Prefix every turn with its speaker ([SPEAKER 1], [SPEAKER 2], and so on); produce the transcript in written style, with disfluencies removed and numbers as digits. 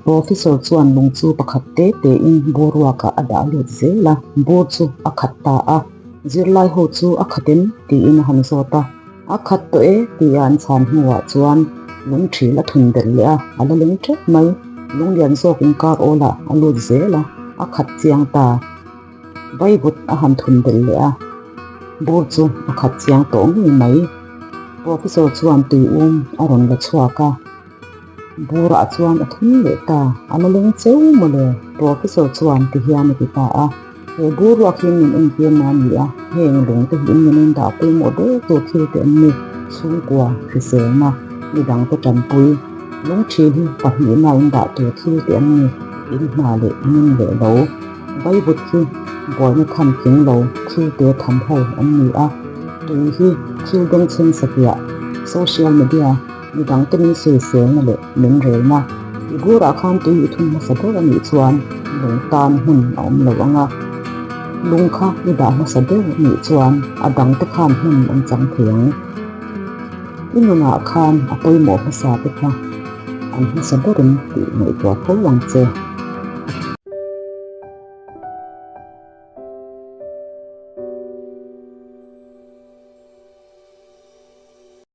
[SPEAKER 1] Professor chuan lung chu pakhat te te in bur ruakah a dah lut zel a, bur chu a khat ta a. Zirlai ho chu a khat em? tiin a han zawt a. A khat tawh e tia an chhan hnuah chuan lung thil a thun belh leh a, a la leng tep mai. Lunglian zawk inkar awlah a lut zel a, a khat chiang ta. Vaivut a han thun belh leh a, bur chu a khat chiang tawh ngei mai. Professor chuan tui um a rawn la chhuak a, burah chuan a thun leh ta, a la leng cheu mawle, Professor chuan ti hian a ti ta a. He bur ruak hi min entir na a ni a, heng lung te hi in min dah pawimawh ber tur thil te an ni, chhungkua, hriselna, midangte tanpui, lungthin hi pahnihna in dah tur thil te an ni, in hna leh min leh lo. Vaivut hi buaina tham tling lo thil te tham ho an ni a, tui hi thil bengchheng satliah, social media, midang te min sawiselna leh min relna. I burah khan tui i thum hmasa ber a nih chuan lung tan hmun a awm lo ang a, lung kha i dah hmasa ber a nih chuan a dang te khan hmun an chang thei ang. I nunah khan a pawimawh hmasa te kha an hmasa berin tih ngaihtuah fo ang che.